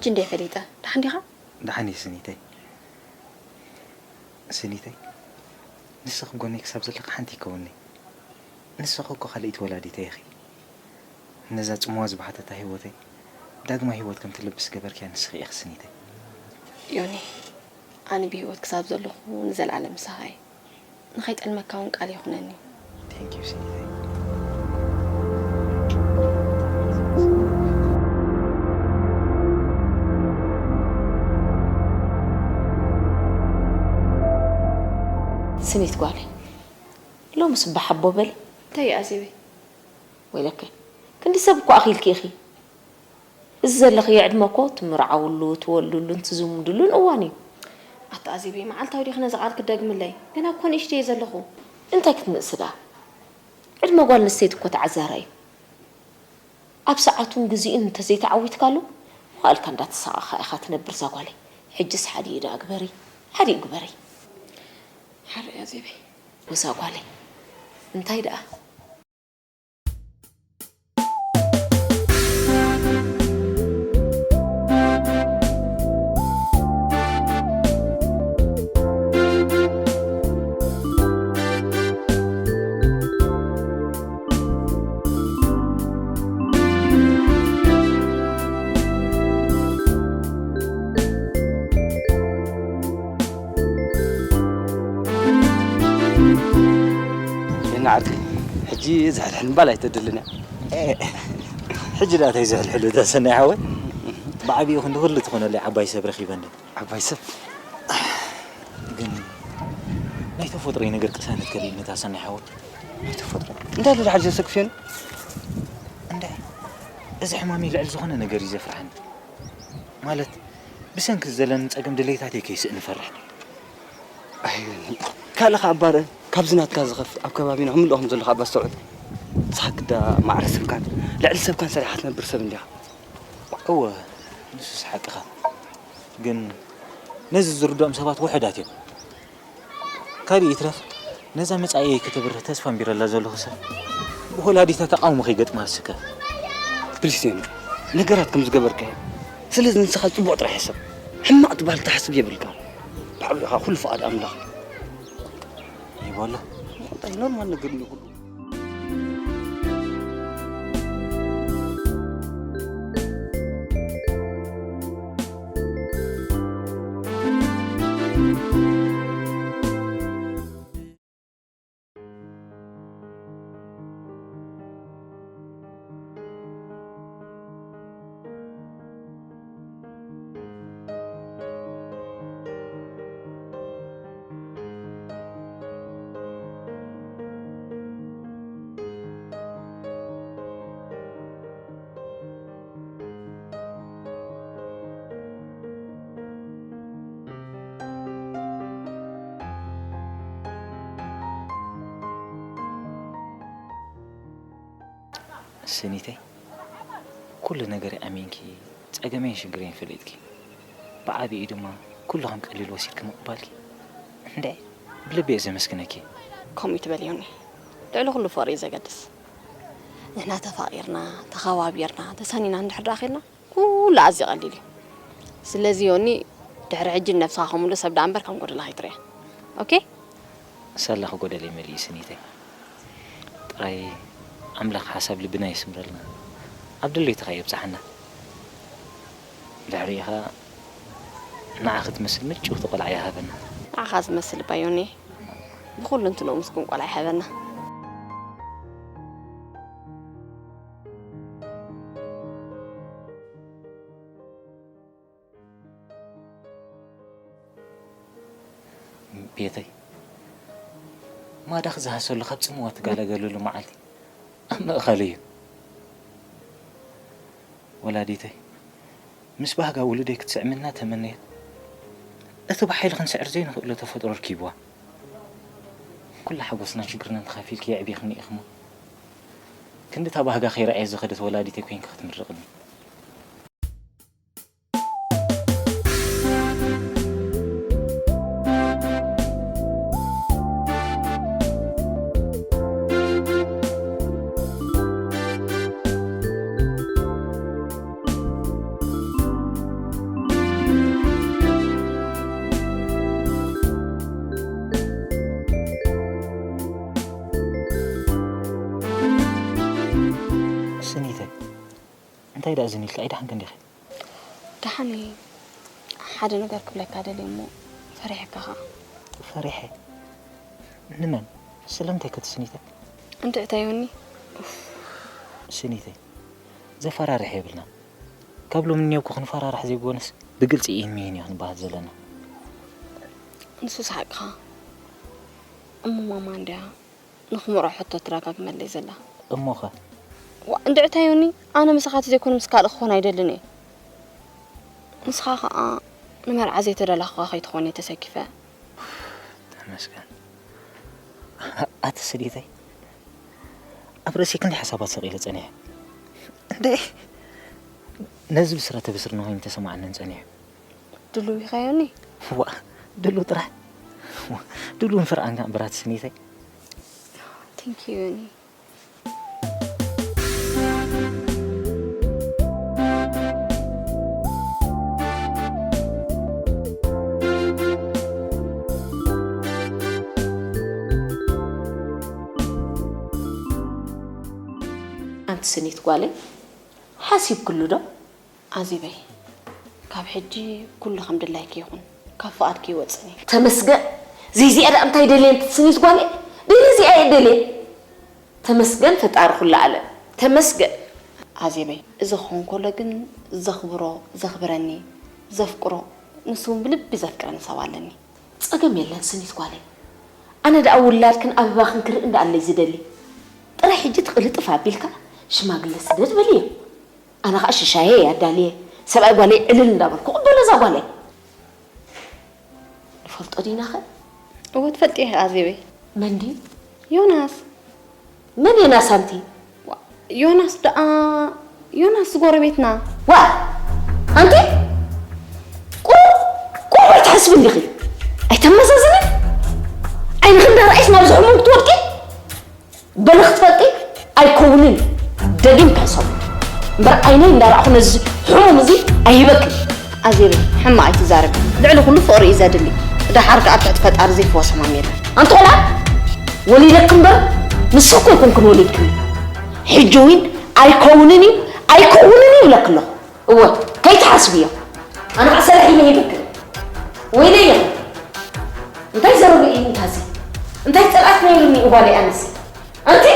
ሕጂ እንደ ፈሊጠ። ደሓን ዲኻ? ደሓን እየ ስኒተይ። ስኒተይ፣ ንስኺ ጎነይ ክሳብ ዘለኺ ሓንቲ ይከውኒ። ንስኺ እኮ ካልኣይቲ ወላዲተይ ኢኺ። ነዛ ጽምዋ ዝበሓተታ ህይወተይ ዳግማይ ህይወት ከም ትልብስ ገበርክያ ንስኺ ኢኺ ስኒተይ። ዮኒ፣ ኣነ ብህይወት ክሳብ ዘለኹ ንዘለኣለም ምሳኻ እየ። ንኸይጠልመካ እውን ቃል ይኹነኒ። Thank you ስኒተይ። ስኒት ጓለይ፣ ሎምስ ባሕ ኣቦ በሊ። እንታይ እዩ ኣዜበይ? ወይለከ፣ ክንዲ ሰብ እኮ ኣኺልኪ ኢኺ። እዚ ዘለኽዮ ዕድመ እኮ ትምርዓውሉ፣ ትወልድሉን ትዝምድሉን እዋን እዩ። ኣታ ኣዜበይ፣ መዓልታዊ ዲኺ ነዚ ቃል ክትደግምለይ? ገና እኮ ንእሽተይ እየ ዘለኹ። እንታይ ክትንእሲ ደኣ? ዕድመ ጓል ኣንስተይቲ እኮ ተዓዛራይ እዩ። ኣብ ሰዓቱን ግዚኡን እንተዘይተዓዊትካሉ፣ መዋእልካ እንዳተሳቐኻ ኢኻ ትነብር እዛ ጓለይ። ሕጅስ ሓዲኡ ደኣ ግበሪ፣ ሓዲኡ ግበሪ። ሓራይ ኣዜበይ። ወዛ ጓለይ፣ እንታይ ደኣ? የና ዓርከይ፣ ሕጂ ዝሕልሕል ምባል ኣይተድልን እያ። ሕጂ ደኣ እንታይ ዝሕልሕሉ እታ ሰናይ ሓወይ? ብዓቢኡ ክንዲ ኩሉ ትኾነለይ ዓባይ ሰብ ረኺበ እንደ። ዓባይ ሰብ? ግን ናይ ተፈጥሮይ ነገር ቅሳነት ከሊእኒ እታ ሰናይ ሓወይ። ናይ ተፈጥሮ? እንታይ ኢለ ደሓር ዘሰክፍ ዮኒ? እንድዒ፣ እዚ ሕማመይ ልዕሊ ዝኾነ ነገር እዩ ዘፍርሓኒ። ማለት ብሰንኪ ዘለኒ ጸገም ድሌታተይ ከይስእን እፈርሕ። ኣይ፣ ካልእ ኸኣ እባ ርእ፣ ካብዚ ናትካ ዝኸፍእ ኣብ ከባቢና ክምልኦ ከም ዘሎ ኸኣ እባ ኣስተውዕል። ንስኻ ግዳ ማዕረ ሰብካን ልዕሊ ሰብካን ሰሪሕካ ትነብር ሰብ እንዲኻ። እወ፣ ንሱስ ሓቅኻ። ግን ነዚ ዝርድኦም ሰባት ውሑዳት እዮም። ካልእ ይትረፍ፣ ነዛ መጻኢየይ ከተብርህ ተስፋ ኣንቢረላ ዘለኹ ሰብ ብወላዲታ ተቓውሞ ከይገጥማ እስከ። ፕሊስ ዮኒ፣ ነገራት ከም ዝገበርካዮ። ስለዚ ንስኻ ጽቡቕ ጥራሕ ሕሰብ። ሕማቕ ትበሃል ክትሓስብ የብልካ። ብዓቢኡ ኸኣ ኩሉ ፍቓድ ኣምላኽ። ይበሎ። እንታይ ኖርማል ነገር እዩ ኩሉ። ስኒተይ፣ ኩሉ ነገረይ ኣሚንኪ ጸገመይን ሽግረይን ፈሊጥኪ፣ ብዓቢኡ ድማ ኩሉ ከም ቀሊል ወሲድኪ ምቕባልኪ እንድዒ ብልቢ እየ ዘመስግነኪ። ከምኡ ይትበል ዮኒ፣ ልዕሊ ኩሉ ፍቕሪ እዩ ዘገድስ። ንሕና ተፋቒርና፣ ተኸባቢርና፣ ተሳኒና እንድሕር ደኣ ኬድና ኩሉ ኣዝዩ ቀሊል እዩ። ስለዚ ዮኒ ድሕሪ ሕጂ ንነብስኻ ከም ውሉእ ሰብ ደኣ እምበር ከም ጎደሎ ከይትርእያ። ኦኬ? ሳላ ክጎደለይ መሊኡ ስኒተይ። ጥራይ ኣምላኽ ሓሳብ ልብና የስምረልና፣ ኣብ ድሌትኻ የብጽሓና። ድሕሪኡ ኸኣ ንዓኺ ትመስል ምጭውቲ ቆልዓ ይሃበና። ንዓኻ ዝመስል እባ ዮኒ ብኹሉ እንትንኡ ምስጉን ቆልዓ ይሃበና። ቤተይ ማዳ ክዝሃሰሉ ካብ ጽምዋ ትጋለገሉሉ መዓልቲ ኣብ ምእኻል እዩ። ወላዲተይ ምስ ባህጋ ውሉደይ ክትስዕምና ተመነየት። እቲ ብሓይሊ ክንስዕር ዘይንኽእሎ ተፈጥሮ ኣርኪብዋ። ኩሉ ሓጎስናን ሽግርናን ተኻፊልኪ የዕቢኽኒ ኢኽሞ ክንዲ እታ ባህጋ ከይረኣየ ዝኸደት ወላዲተይ ኮይንኪ ክትምርቕኒ። እንታይ ደኣ ዝን ኢልካ ኣይደሓንክን ዲኺ? ደሓን እየ። ሓደ ነገር ክብለካ ደልየ እሞ ፈሪሐካ ኸዓ። ፈሪሐ? ንመን? ስለምንታይ ከ ትስኒተይ? እንድዕታ ዮኒ። ኡፍ። ስኒተይ፣ ዘፈራርሕ የብልናን። ካብ ሎሚ እኒኦ እኮ ክንፈራራሕ ዘይኮነስ ብግልፂ ኢን ሚን ኢና ክንበሃል ዘለና። ንሱስ ሓቅኻ። እሞ ማማ እንድያ ንኽምርዖ ሕቶ ትደጋግመለይ ዘላ። እሞኸ? ዋእ፣ እንድዕታ ዮኒ፣ ኣነ ምሳኻ ተዘይኮነ ምስ ካልእ ክኾን ኣይደልን እየ። ንስኻ ኸዓ ንመርዓ ዘይተዳለኹኻ ከይትኾን እየ ተሰኪፈ። ተመስገን። ኣቲ ስኒተይ፣ ኣብ ርእሲ ክንደይ ሓሳባት ሰቒለ ጸኒሐ። እንደ ነዚ ብስረ ተበስርና ኮይኑ ተሰማዓንን ጸኒሑ። ድሉው ኢኻ ዮኒ? ዋ፣ ድሉው ጥራሕ። ዋ፣ ድሉው ንፍርዓን ከኣ ብራት ስኒተይ። Thank you ዮኒ። ኣንቲ ስኒት ጓለይ፣ ሓሲብክሉ ዶ? ኣዜበይ፣ ካብ ሕጂ ኩሉ ከም ድላይኪ ይኹን፣ ካብ ፍቓድኪ ይወጽን እዩ። ተመስገን። ዘይዚኣ ደኣ እንታይ ደልየ፣ ስኒት ጓለይ? ደልየ እዚኣ እየ ደልየ። ተመስገን ፈጣሪ ኩሉ ዓለም። ተመስገን። ኣዜበይ፣ እዚ ክኸውን ከሎ ግን ዘኽብሮ፣ ዘኽብረኒ፣ ዘፍቅሮ፣ ንሱ እውን ብልቢ ዘፍቅረኒ ሰብ ኣለኒ። ጸገም የለን ስኒት ጓለይ። ኣነ ደኣ ውላድክን ኣበባኽን ክርኢ እንዳ ኣለይ ዝደሊ። ጥራይ ሕጂ ትቕልጥፍ ኣቢልካ ሽማግለ ስደድ በልዮ። ኣነ ኸኣ ሽሻየ እየ ኣዳልየ። ሰብኣይ ጓለይ ዕልል እንዳበልኩ ቅበሎ እዛ ጓለይ። ንፈልጦ ዲናኸ? እወ ትፈልጢ ኢኺ ኣዜበይ። መን ድዩ? ዮናስ። መን ዮናስ ኣንቲ? ዋ፣ ዮናስ ደኣ፣ ዮናስ ጎረቤትና። ዋ፣ ኣንቲ? ቁሩብ፣ ቁሩብ ኣይትሓስቢ እንዲኺ? ኣይተመዛዝኒ? ዓይንኺ እንዳረኣይስ ናብዚ ሕሙም ክትወድቂ? በሊ ክትፈልጢ ኣይከውንን። ደጊም ክሕሰቡ እምበር ዓይነይ እንዳረኣኹ ነዚ ሕሙም እዚ ኣይህበክን። ኣዜበይ፣ ሕማቕ ኣይትዛረቢ። ልዕሊ ኩሉ ፍቕሪ እዩ ዘድሊ። ደሓር ከኣ ኣብ ትሕቲ ፈጣሪ ዘይፍወስ ሕማም የለን። ኣንቲ ቆልዓ፣ ወሊደኪ እምበር ንሱ እኮ ኣይኮንኩን ወሊድክኒ። ሕጂ እውን ኣይከውንን እዩ፣ ኣይከውንን እዩ ይብለኪ ኣለኹ። እወ፣ ከይትሓስብዮ። ኣነ ኸዓ ሰላሕ ኢለ ይብክል። ወይለይ ኢኺ። እንታይ ዘረባ እዩ እንታዚ? እንታይ ጸልኣት ነይሩኒ እጓለይ ኣነስ? ኣንቲ?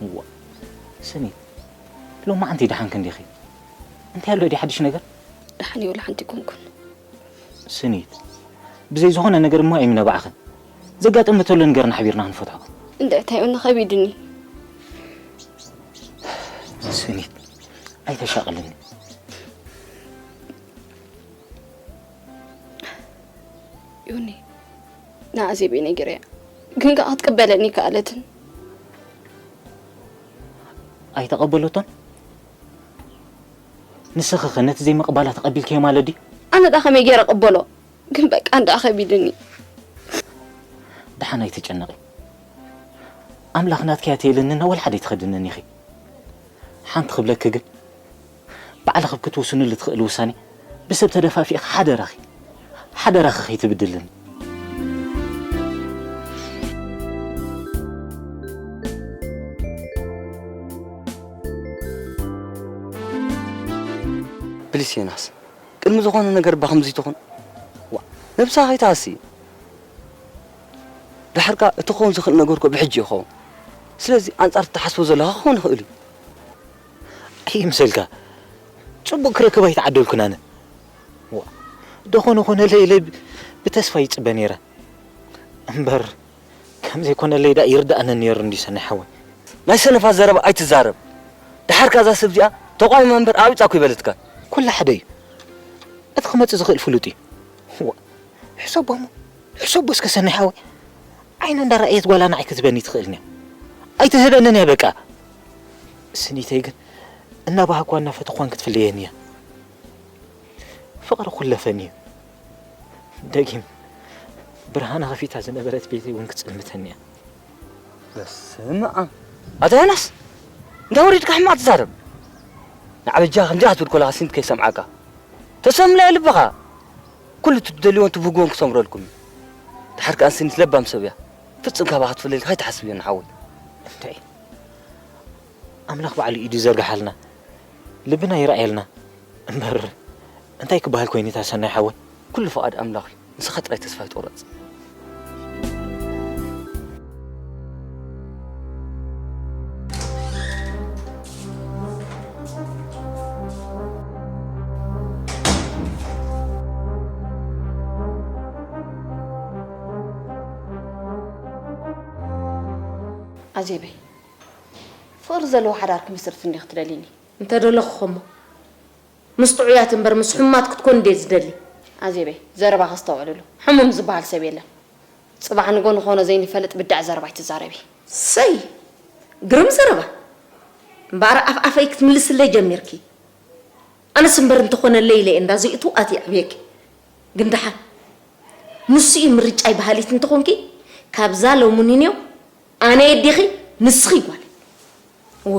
እዋ፣ ስኒት፣ ሎማዓንቲ ደሓንኪ እንዲኺ? እንታይ ኣሎ ድዩ ሓድሽ ነገር? ደሓን እየ፣ ወላ ሓንቲ ኣይኮንኩን። ስኒት፣ ብዘይ ዝኾነ ነገር እሞ ኣይምነባዕኽን። ዘጋጠመ ተሎ ንገርና ሓቢርና ክንፈትሖ። እንድዒ እንታይ እኒ ከቢድኒ። ስኒት፣ ኣይተሻቕልኒ። ዮኒ፣ ንኣዜብ እየ ነጊረያ፣ ግን ከኣ ክትቅበለኒ ኣይከኣለትን። ኣይተቐበለቶን? ንስኺ ኸ ነቲ ዘይምቕባላ ተቐቢልክዮ ማለት ድዩ? ኣነ ደኣ ከመይ ገይረ እቕበሎ? ግን በቃ እንዳ ከቢድኒ። ደሓን ኣይትጨነቒ። ኣምላኽ ናትኪ እያ ተይልንና ወላ ሓደ ኣይትኸድንን ኢኺ። ሓንቲ ክብለኪ ግን፣ ባዕልኺ ኣብ ክትውስንሉ ትኽእሊ ውሳኔ ብሰብ ተደፋፊእኺ ሓደራኺ፣ ሓደራኺ ከይትብድልኒ። ፕሊስ ዮናስ፣ ቅድሚ ዝኾነ ነገር እባ ከምዚ ትኹን። ዋ፣ ነብስኻ ከይትሃሲ። ድሓር ከኣ እቲ ክኸውን ዝኽእል ነገር እኮ ብሕጂ ይኸውን። ስለዚ ኣንጻር እትሓስቦ ዘለኻ ክኸውን ይኽእል እዩ። ኣይምሰልካ፣ ጽቡቕ ክረክብ ኣይተዓደልኩን ኣነ። ዋ፣ ደኾነ ኾነለይ ኢለ ብ-፣ ብተስፋ ይጽበ ነይረ። እምበር ከም ዘይኮነለይ ደኣ ይርድኣኒ ነይሩ እንድዩ ሰናይ ሓወይ። ናይ ሰነፋት ዘረባ ኣይትዛረብ። ድሓር ከኣ እዛ ሰብ እዚኣ ተቋይማ እምበር ኣቢጻ እኮ ኣይበለትካን። ኩሉ ሓደ እዩ። እቲ ክመጽእ ዝኽእል ፍሉጥ እዩ። ዋ፣ ሕሰቦ እሞ፣ ሕሰቦ እስከ ሰናይ ሓወይ። ዓይና እንዳረኣየት ጓላ ንዓይ ክትህበኒ ትኽእል እያ። ኣይትህበንን እያ በቃ። ስኒተይ ግን እናባህኳን እናፈተኳን ክትፍለየኒ እያ። ፍቕሪ ኩለፈን እዩ። ደጊም ብርሃና ከፊታ ዝነበረት ቤተይ እውን ክጽልምተኒ እያ። በስመ ኣብ። ኣታ ዮናስ፣ እንዳ ወሪድካ ሕማቕ ትዛረብ። ንዓበጃ ከምዚ ክትብል ከለኻ ስንት ከይሰምዓካ። ተሰምለዮ ልብኻ። ኩሉ እቲ ትደልዮን ትብህግዎን ክሰምረልኩም እዩ። ድሓር ከኣ ስኒት ለባም ሰብ እያ። ፍጹም ካባኻ ትፍለየልካ ኣይትሓስብ ዮኒ ሓወይ። እንታይ? ኣምላኽ ባዕሉ ኢዱ ይዘርግሓልና። ልብና ይርኣየልና። እምበር እንታይ ክበሃል ኮይኑ እታ ሰናይ ሓወይ? ኩሉ ፍቓድ ኣምላኽ እዩ። ንስኻ ጥራይ ተስፋ ኣይትቑረጽ። ኣዜበይ፣ ፍቕሪ ዘለዎ ሓዳር ክምስርት እንዲኺ ትደልይኒ? እንተ ደለኹ ኸሞ፣ ምስ ጥዑያት እምበር ምስ ሕሙማት ክትኮን እንድየ ዝደሊ። ኣዜበይ፣ ዘረባኺ ኣስተውዕልሉ። ሕሙም ዝበሃል ሰብ የለን። ጽባሕ ንጎ ንኾኖ ዘይንፈልጥ ብዳዕ ዘረባ ኣይትዛረቢ። ሰይ! ግርም ዘረባ። እምበኣር ኣፍ ኣፈይ ክትምልስለይ ጀሚርኪ። ኣነስ እምበር እንተኾነለይ ኢለ እየ እንዳ ዘይእቱ ኣትየ ዕብየኪ። ግን ደሓን ንሱ እዩ ምርጫይ በሃሊት እንተኾንኪ፣ ካብዛ ሎሙኒንዮ ኣነ የዲኺ ንስኺ ጓል። እወ።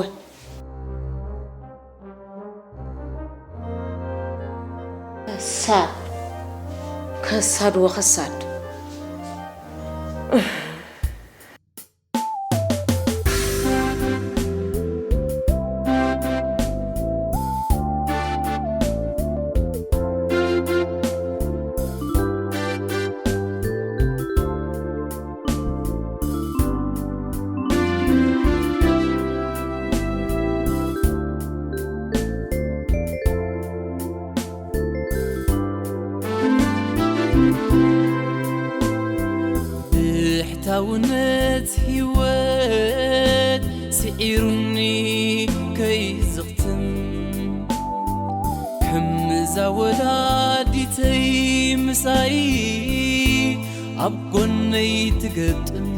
ከሳድ፣ ከሳድ ወኸሳድ። ብሕታውነት ህይወት ስዒሩኒ ከይዝኽትም፣ ከም እዛ ወላዲተይ ምሳይ ኣብ ጎነይ ትገጥም፣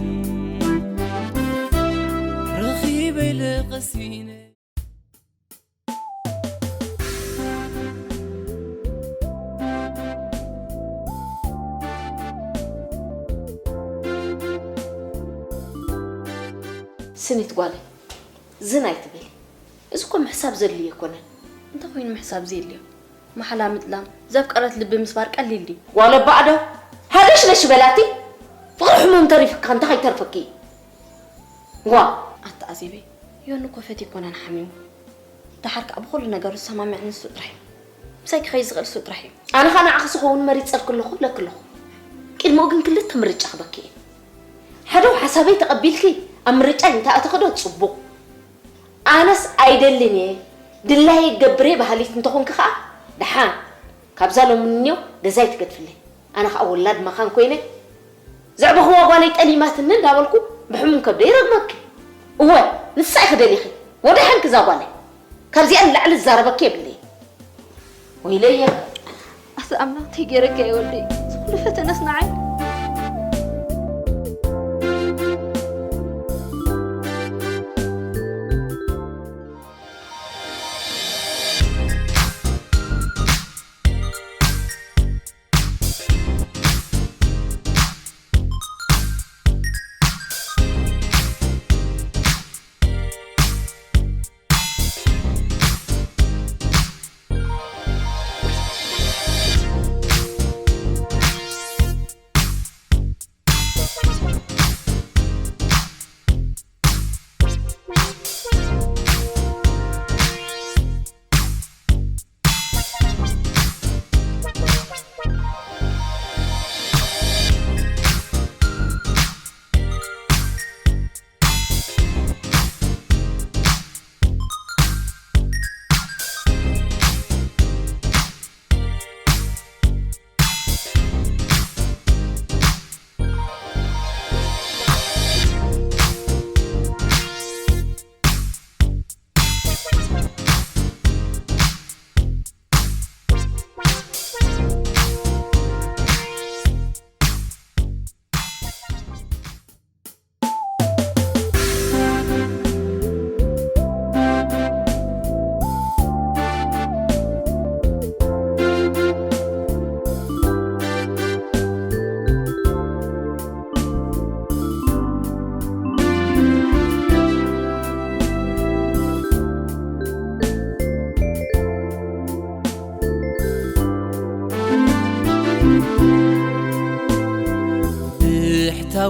ረኺበ ኢለ ቀሲነ። ስኒት ጓለይ፣ ዝን ኣይትበሊ። እዚ እኮ ምሕሳብ ዘድልዮ ኣይኮነን። እንተኾይኑ ምሕሳብ ዘየድልዮ? ማሕላ ምጥላም፣ ዘፍቀረት ልቢ ምስባር ቀሊል ድዩ? ጓል ኣባ ኣዶ፣ ሃደሽለሽ በላቲ። ፍቕሪ ሕሙም ተሪፍካ እንታይ ከይተርፈኪ? ዋ! ኣታ ኣዜበይ፣ ዮኒ እኮ ፈትዩ ኣይኮነን ሓሚሙ። ደሓር ከኣ ብኹሉ ነገሩ ዝሰማምዕ ንሱ ጥራሕ እዩ። ምሳይ ክኸይድ ዝኽእል ንሱ ጥራሕ እዩ። ኣነ ኸኣ ንዓኺ ዝኸውን መሪጸልኪ ኣለኹ፣ እብለኪ ኣለኹ። ቅድሚኡ ግን ክልተ ምርጫ ክበኪ እየ። ሓደ ሓሳበይ ተቐቢልኪ ኣብ ምርጫይ እንተኣተኺዶ ጽቡቕ። ኣነስ ኣይደልን እየ፣ ድላየይ ክገብር እየ በሃሊት እንተኾንኪ ኸኣ ደሓን፣ ካብዛ ሎሚ ንንዮ ገዛይ ትገድፍለይ። ኣነ ኸኣ ወላድ መኻን ኮይነ፣ ዘዕበኽዋ ጓለይ ጠሊማትኒ እንዳበልኩ ብሕሙም ከብደይ ይረግመኪ። እወ፣ ንሳ ኢኺ ደሊኺ። ወደሓንኪ እዛ ጓለይ። ካብዚኣ ንላዕሊ ዝዛረበኪ የብለይን። ወይለየ። ኣታ ኣምላኽ፣ እንታይ ገይረካ እየ ወደይ? እዚ ኩሉ ፈተነስ ንዓይ?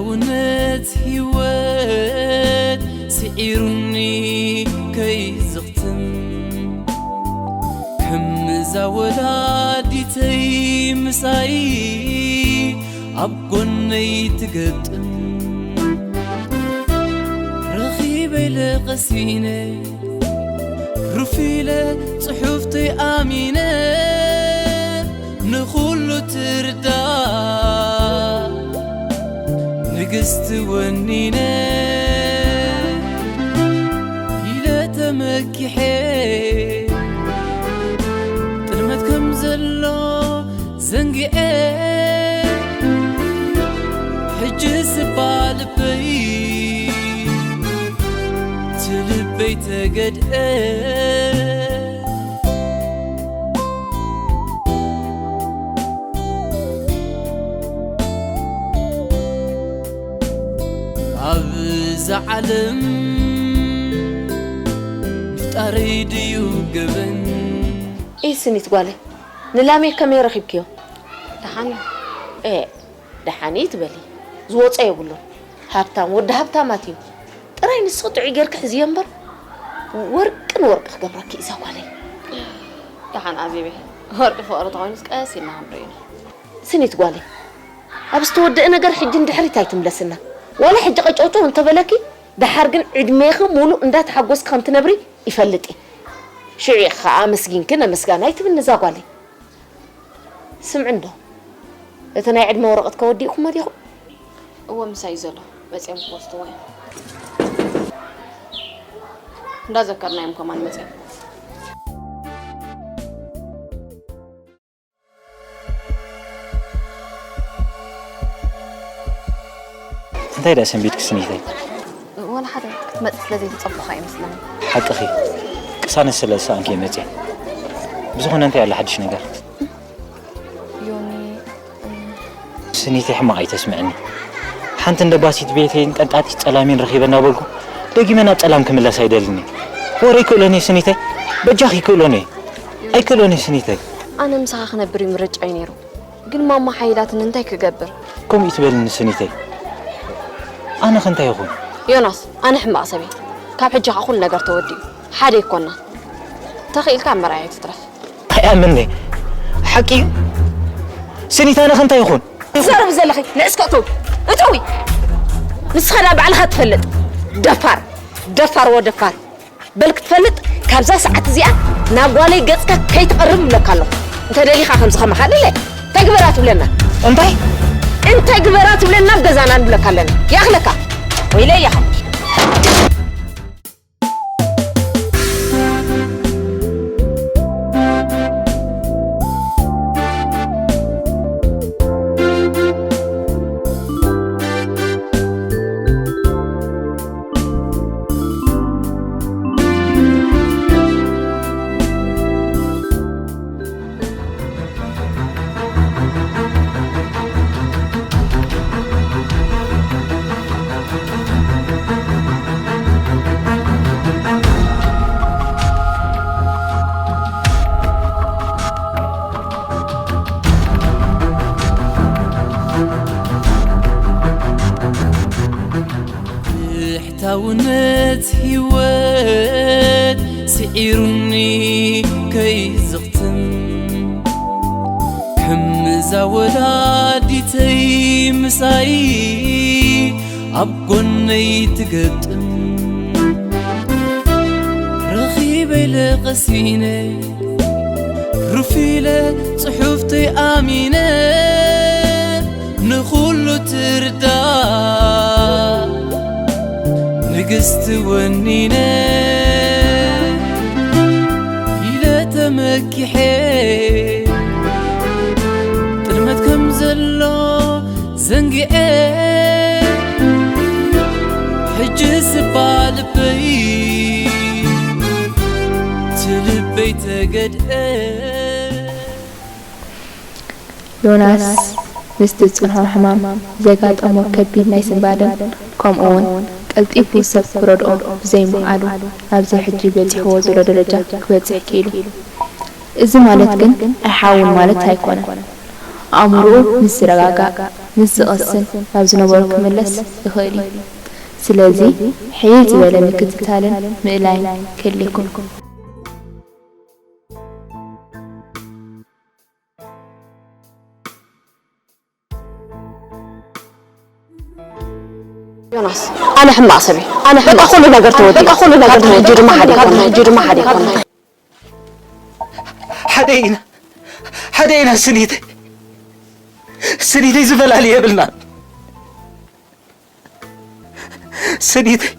እውነት ህይወት ስዒሩኒ ከይዝኽትም፣ ከም እዛ ወላዲተይ ምሳይ ኣብ ጎነይ ትገጥም። ረኺበ ኢለ ቀሲነ፣ ሩፍ ኢለ ጽሑፍተይ ኣሚነ፣ ንኹሉ ትርዳእ ንግስቲ ወኒነ ኢለ ተመኪሐ፣ ጥልመት ከም ዘሎ ዘንጊዐ፣ ሕጂ ስባ ልበይ ትልበይ ተገድአ። ኣብዛ ዓለም ምፍጣረይ ድዩ ገበን? ኢስኒት ጓለይ፣ ንላሜ ከመይ ረኺብክዮ? ደሓን እዩ። ኤ፣ ደሓን እዩ ትበሊ። ዝወጾ የብሉን። ሃብታም፣ ወዲ ሃብታማት እዩ። ጥራይ ንስኺ ጥዑይ ጌርኪ ሕዝዮ እምበር፣ ወርቂ ንወርቂ ክገብረኪ እዩ እዛ ጓለይ። ደሓን ኣዜበይ፣ ወርቂ ፍቕሪ ተኾይኑስ ቀስ ኢልና ክንርእዮ ኢና። ስኒት ጓለይ፣ ኣብ ዝተወደአ ነገር ሕጂ ንድሕሪት ኣይትምለስና። ዋላ ሕጂ ቀጨውጨው እንተበለኪ፣ ደሓር ግን ዕድሜኺ ሙሉእ እንዳተሓጎስኪ ከም ትነብሪ ይፈልጥ እየ። ሽዑ ኢኺ ኸኣ ኣመስጊንኪ ነመስጋናይ ትብልኒ እዛ ጓለይ። ስምዒ እንዶ፣ እቲ ናይ ዕድመ ወረቐት ከወዲእኩሞ ዲኹም? እወ፣ ምሳይ እዩ ዘሎ። መጺኦም ክወስድዎ እዮም። እንዳዘከርናዮም ከማን መጺኦም ክወስዱ። እንታይ ደኣ ሰንቢድኪ ስኒተይ? ወላ ሓደ፣ ክትመጽእ ስለ ዘይተጸበኹኻ ይመስለኒ። ሓቅኺ፣ ቅሳነት ስለ ዝሰኣንኪ እየ መጺአ። ብዝኾነ እንታይ ኣሎ ሓድሽ ነገር? ዮኒ፣ ስኒተይ ሕማቕ ኣይተስምዕኒ። ሓንቲ እንደ ባሲት ቤተይን ቀንጣጢት ጸላሜን ረኺበ እናበልኩ ደጊመ ናብ ጸላም ክምለስ ኣይደልኒ። ወረ ይክእሎን እየ ስኒተይ፣ በጃኺ ይክእሎን እየ። ኣይክእሎን እየ ስኒተይ። ኣነ ምሳኻ ክነብር እዩ ምርጫይ ነይሩ። ግን ማማ ሓይላትኒ እንታይ ክገብር? ከምኡ ይትበልኒ ስኒተይ። ኣነ ከ እንታይ ይኹን? ዮናስ፣ ኣነ ሕማቕ ሰብ እየ። ካብ ሕጂ ኸኣ ኩሉ ነገር ተወዲኡ። ሓደ ይኮና። ተኽኢልካ ኣብ መርኣያ ኣይትትረፍ። ኣይኣምንኒ። ሓቂ እዩ። ስኒት፣ ኣነ ከ እንታይ ይኹን? ትዛረቢ ዘለኺ ንእስከ እተዊ። እተዊ። ንስኻ ዳ ባዕልኻ ትፈልጥ። ደፋር። ደፋር ወ ደፋር። በል ክትፈልጥ፣ ካብዛ ሰዓት እዚኣ ናብ ጓለይ ገጽካ ከይትቐርብ እብለካ ኣለኹ። እንተ ደሊኻ ከምዚ ከማኻ ኣለለ፣ እንታይ ግበራ ትብለና? እንታይ? እንታይ ግበራ ትብለና? ኣብ ገዛና ንብለካ ኣለና። ይኣኽለካ። ወይለይ ያኻ። ብሕታውነት ህይወት ስዒሩኒ ከይዝኽትም፣ ከም እዛ ወላዲተይ ምሳይ ኣብ ጎነይ ትገጥም፣ ረኺበ ኢለ ቀሲነ፣ ሩፍ ኢለ ጽሑፍተይ ኣሚነ፣ ንኹሉ ትርዳእ ንግስቲ ወኒነ ኢለ ተመኪሐ፣ ጥልመት ከም ዘሎ ዘንጊዐ፣ ሕጂ ስባ ልበይ ትልበይ ተገድአ። ዮናስ ምስቲ ዝጸንሖ ሕማም ዘጋጠሞ ከቢድ ናይ ስንባደን ከምኡውን ቀልጢፉ ሰብ ክረድኦ ብዘይምኽኣሉ ኣብዚ ሕጂ በጺሕዎ ዘሎ ደረጃ ክበጽሕ ክኢሉ። እዚ ማለት ግን ኣይሓውን ማለት ኣይኮነን። ኣእምሮኡ ምስ ዝረጋጋእ ምስ ዝቐስን ናብ ዝነበሮ ክምለስ ይኽእል እዩ። ስለዚ ሕይል ዝበለ ምክትታልን ምእላይን ከድልየኩም። ዮናስ፣ ኣነ ሕማቕ ሰብ እየ። ኣነ ሕማቕ በቃ ኩሉ ነገር ተወዲኡ። በቃ ኩሉ ነገር ካብ ሕጂ ድማ ሓደ ይኮና። ሕጂ ድማ ሓደ ይኮና። ሓደ ኢና፣ ሓደ ኢና ስኒተይ፣ ስኒተይ ዝፈላሊ የብልና ስኒተይ።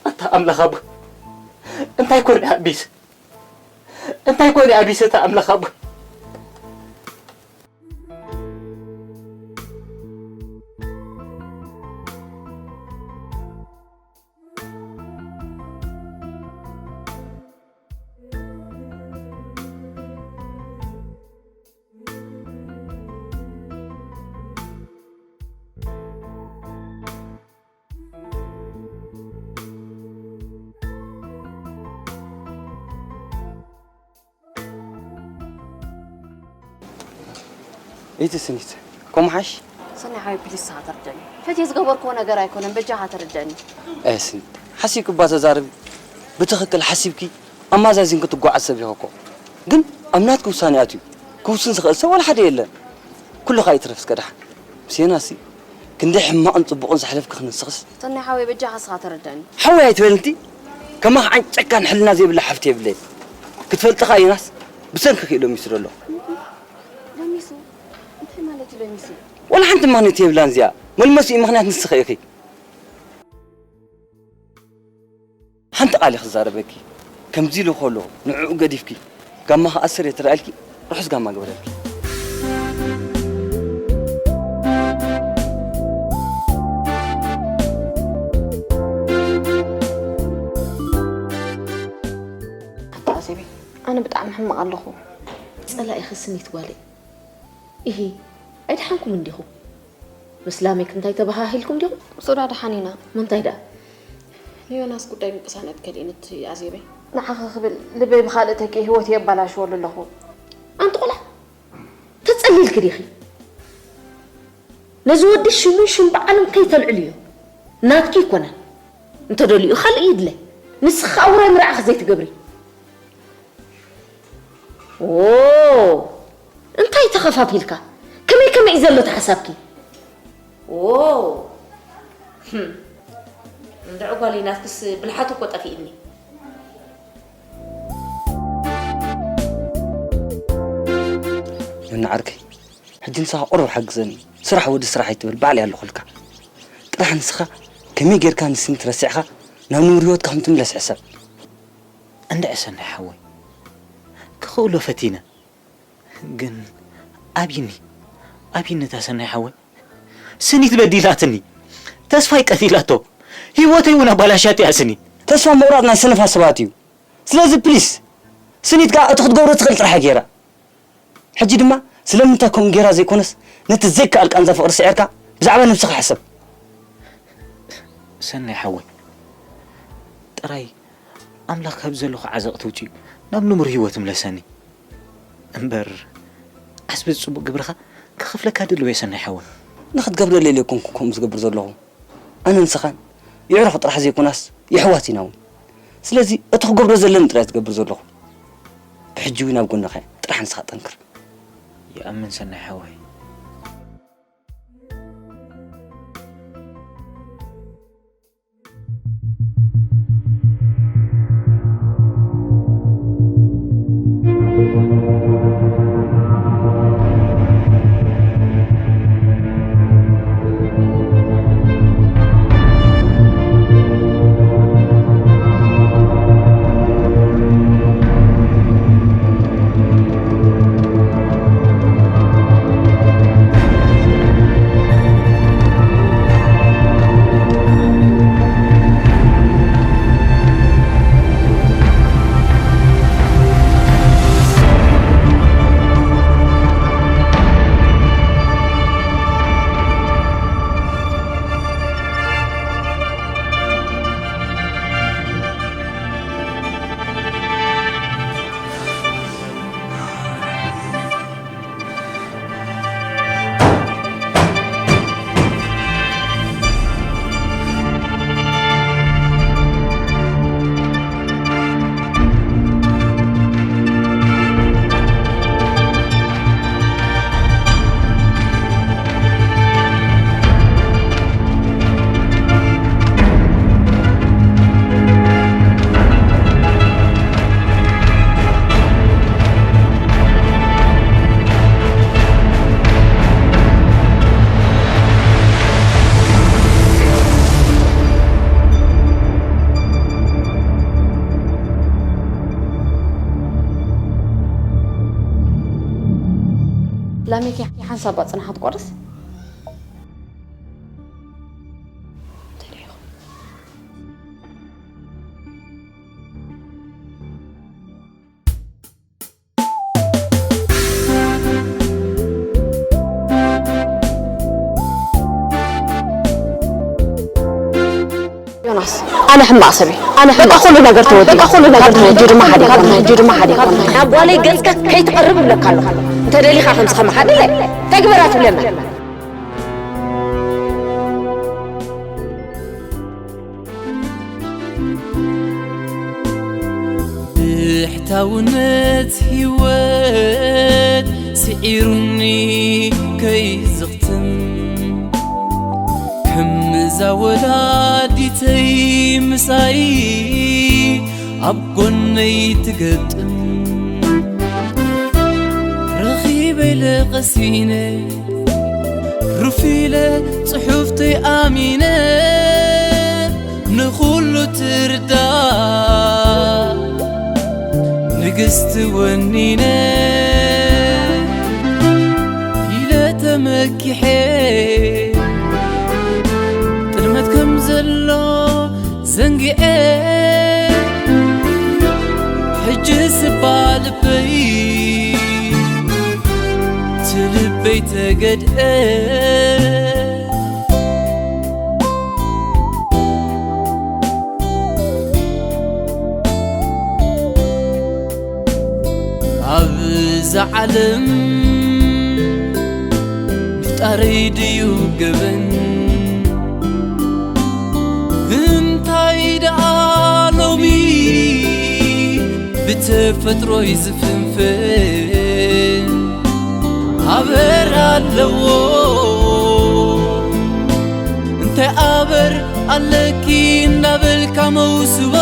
ኣታ ኣምላኽ ኣቦ፣ እንታይ ኮን ኣቢስ እንታይ ኮን ኣቢስ ኣታ ኣምላኽ ኣቦ። ኢቲ ስኒት ከምኡ ሓሽ ሰናይ ሓወይ ፕሊስ ንስኻ ተርደኒ። ፈትየ ዝገበርክዎ ነገር ኣይኮነን በጃኻ ተርደኒ። ኣይ ስኒት ሓሲብኪ እባ ተዛረቢ። ብትኽክል ሓሲብኪ ኣማዛዚንኪ ትጓዓዝ ሰብ ኢኺ እኮ። ግን ኣብ ናትኪ ውሳኔ ኣትዩ ክውስን ዝኽእል ሰብ ዋላ ሓደ የለን። ኩሉ ከኣ ይትረፍ እስከ ደሓን። ምስ ዮናስሲ ክንደይ ሕማቕን ጽቡቕን ዘሕለፍኪ ክንስኽስ። ሰናይ ሓወይ በጃኻ እስኻ ተረደኣኒ። ሓወይ ኣይትበል እንቲ። ከማኺ ዓይነት ጨካን ሕልና ዘይብላ ሓፍቲ የብለይን። ክትፈልጢ ከኣ ዮናስ ብሰንክኺ እዩ ሎሚስ ዘሎ። ለሚሱ እንታይ ማለት እዩ ለሚሱ? ዋላ ሓንቲ ምኽንያት የብላን እዚኣ። መልመሲኡ ምኽንያት ንስኺ ኢኺ። ሓንቲ ቃል እየ ክዛረበኪ። ከምዚ ኢሉ ከሎ ንዕኡ ገዲፍኪ ጋማ ክኣስር እየ ትረኣልኪ። ርሑስ ጋማ ግበረልኪ። ኣታ ኣዜበይ ኣነ ብጣዕሚ ሕማቕ ኣለኹ። ጸላኢኺ ስኒት ጓለይ ኢሂ ኣይደሓንኩምን ዲኹም? ምስ ላሜክ እንታይ ተበሃሂልኩም ዲኹም? እሱ ደኣ ደሓን ኢና። ምንታይ ደኣ? ንዮናስ ጉዳይ ምቅሳነት ከሊእን እቲ ኣዜበይ። ንዓኺ ክብል ልበይ ብኻልእ ተኪኤ ህይወተይ የባላሽወሉ ኣለኹ። ኣንቲ ቆልዓ ተጸሊልኪ ዲኺ? ነዚ ወዲ ሽሙን ሽም በዓልን ከይተልዕልዮ። ናትኪ ኣይኮነን። እንተደልዩ ካልእ ይድለ። ንስኺ ከኣ ውራይ ምርዓኺ ዘይትገብሪ። ዎ እንታይ ተኸፋፊልካ? ከመይ ከመይ እዩ ዘሎ እቲ ሓሳብኪ? ዎ ህም፣ እንድዒ ጓለይ ናትክስ ብልሓቱ እኮ ጠፊእኒ። ነኒ ዓርከይ ሕጂ ንስኻ ቁሩብ ሓግዘኒ። ስራሕ ወዲ ስራሕ ኣይትበል ባዕለይ ኣለኹልካ። ጥራሕ ንስኻ ከመይ ጌርካ ንስኒት ረሲዕኻ ናብ ንቡር ህይወትካ ከም ትምለስ ሕሰብ። እንድዒ ሰናይ ሓወይ ክኽእሎ ፈቲነ ግን ኣብይኒ ኣብይኒ እታ ሰናይ ሓወይ ስኒት በዲላትኒ ተስፋይ ቀቲላቶ ህይወተይ እውን ኣባላሻት እያ ስኒት። ተስፋ ምቑራፅ ናይ ሰነፋት ሰባት እዩ። ስለዚ ፕሊስ ስኒት ከዓ እቲ ክትገብሮ ትኽእል ጥራሕ እያ ገይራ። ሕጂ ድማ ስለምንታይ ከምኡ ጌራ ዘይኮነስ ነቲ ዘይከኣል ቃንዛ ፍቕሪ ስዒርካ ብዛዕባ ነብስኻ ሕሰብ። ሰናይ ሓወይ ጥራይ ኣምላኽ ካብ ዘለኹ ዓዘቕቲ ኣውጺኡ ናብ ንቡር ህይወት ምለሰኒ እምበር ዓስቢ ጽቡቕ ግብርኻ ክኸፍለካ ድሉው እየ ሰናይ ሓወይ። ንኽትገብረለይ ኢለ ኣይኮንኩን ከምኡ ዝገብር ዘለኹ። ኣነን ንስኻን የዕሩኽ ጥራሕ ዘይኮናስ የሕዋት ኢና እውን። ስለዚ እቲ ክገብሮ ዘለኒ ጥራይ እየ ዝገብር ዘለኹ። ብሕጂ እውን ኣብ ጎንኻ እየ። ጥራሕ ንስኻ ጠንክር። ይኣምን ሰናይ ሓወይ። ላሜክ ሓንሳብ ኣጽንሓት ቆርስ። ዮናስ፣ ኣነ ሕማቕ ሰብ እየ። ኣነ በቃ ሕማቕ ኩሉ ሰብ። ነገር ተወዲኡ። በቃ ኩሉ ነገር ካብ ሕጂ ተወዲኡ። ድማ ሓዲግ ካብ ሕጂ ድማ ሓዲግ። ካብ ሕጂ ድማ ሓዲግ። ናብ ጓለይ ገጽካ ከይትቐርብ እብለካ ኣለኹ። እንተ ደሊኻ ከምዚ ከመሓድለ ተግበራ ትብለና። ብሕታውነት ህይወት ስዒሩኒ ከይዝኽትም፣ ከም እዛ ወላዲተይ ምሳይ ኣብ ጎነይ ትገጥም። ረኺበ ኢለ ቀሲነ፣ ሩፍ ኢለ ጽሑፍተይ ኣሚነ፣ ንኹሉ ትርዳእ ንግስቲ ወኒነ ኢለ ተመኪሐ፣ ጥልመት ከም ዘሎ ዘንጊዐ፣ ሕጂ ስባ ልበይ ትልበይ ተገድአ። ኣብዛ ዓለም ምፍጣረይ ድዩ ገበን? እንታይ ደኣ ሎሚ ብተፈጥሮይ ዝፍንፍን ኣበር ኣለዎ? እንታይ ኣበር ኣለኪ እንዳበልካ መውስቦ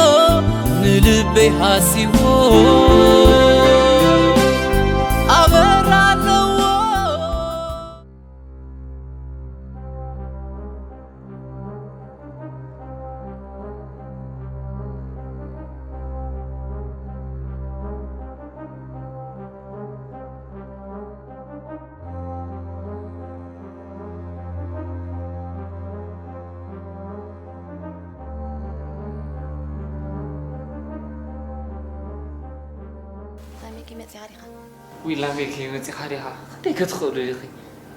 ንልበይ ሃሲቦ ኣበር ኣለዎ። ላሜክ መጺኻ ዲኻ? ዊላ ሜክ መጺኻ ዲኻ? ክንደይ ክትኽእሉ ኢኺ?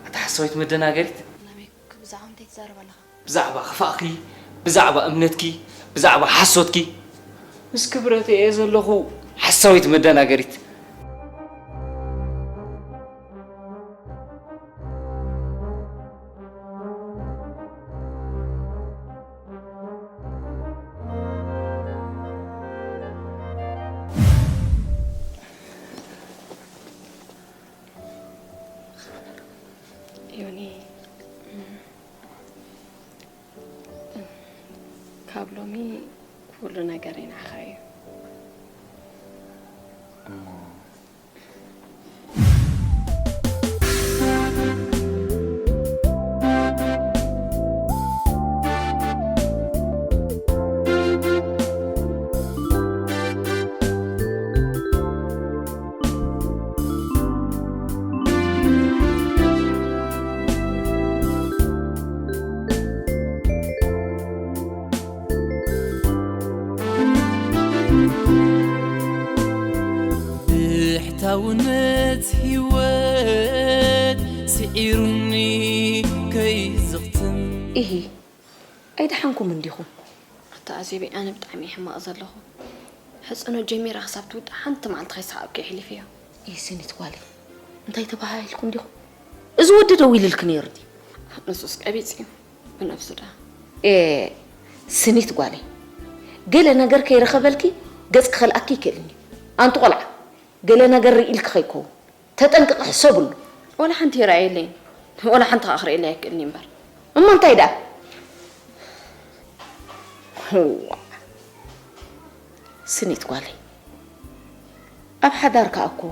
ኣታ ሓሳዊት መደናገሪት። ላሜክ ብዛዕባ እንታይ ትዛረብ ኣለኻ? ብዛዕባ ክፋእኪ፣ ብዛዕባ እምነትኪ፣ ብዛዕባ ሓሶትኪ። ምስ ክብረት እየ ዘለኹ። ሓሳዊት መደናገሪት። ዮኒ፣ ካብ ሎሚ ኩሉ ነገረይ ንዓኻ እዩ። እሞ ብሕታውነት ህይወት ስዒሩኒ ከይዝኽትም። ኢሂ፣ ኣይደሓንኩምን ዲኹም? ኣታ ኣዜበይ፣ ኣነ ብጣዕሚ እየ ሕማቕ ዘለኹ። ሕጽኖ ጀሚረ ክሳብ ትውዳእ ሓንቲ መዓልቲ ከይሰሓቕኩ የሕሊፈዮ። ኢሂ ስኒት ጓለይ፣ እንታይ ተባሃሂልኩም ዲኹም? እዚ ወዲ ደዊልልኪ ነይሩ ድዩ? ንሱስ ቀቢጽ እዩ፣ ብነብሱ ደኣ። ኤ፣ ስኒት ጓለይ፣ ገለ ነገር ከይረኸበልኪ ገጽ ክኸልኣኪ ይክእልኒ። ኣንቲ ቆልዓ፣ ገለ ነገር ርኢልኪ ከይከውን። ተጠንቅቂ፣ ሕሰብሉ። ወላ ሓንቲ ይረኣየለይን፣ ወላ ሓንቲ ከኣ ክርእየለይ ኣይክእልኒ እምበር። እሞ እንታይ ደኣ? እዋ። ስኒት ጓለይ፣ ኣብ ሓዳር ከኣ እኮ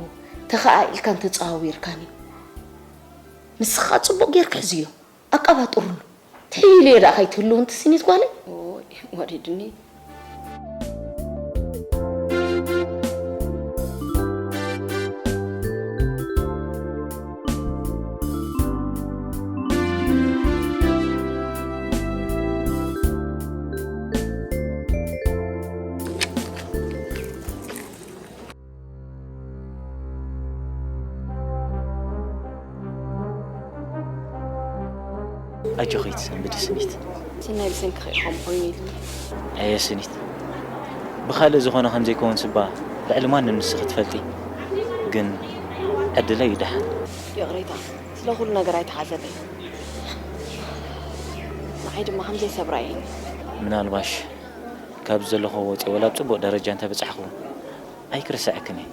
ተኸኣኢልካን ተጸዋዊርካን እዩ። ንስኻ ጽቡቕ ጌርካ ሕዝዮ፣ ኣቀባጥርሉ። ትሕይልዮ ደኣ ከይትህልው እንቲ ስኒት ጓለይ። ኦይ፣ ወሪድኒ። ኣጆኺ ትሰንብዲ ስኒት። ሰናይ ብሰንክኺ እዩ ከምኡ ኮይኑ ኢሉኒ። ኣየ ስኒት፣ ብኻልእ ዝኾነ ከም ዘይከውን ስባ ልዕሊ ማንም ንስኺ ትፈልጢ። ግን ዕድለይ እዩ ደሓን። ይቕሬታ፣ ስለ ኩሉ ነገር ኣይተሓዘለይ። ንዓይ ድማ ከም ዘይሰብራ እየኒ። ምናልባሽ ካብ ዘለኹ ወፂ ወላ ኣብ ፅቡቕ ደረጃ እንተበፃሕኹ ኣይክርስዐክን እየ።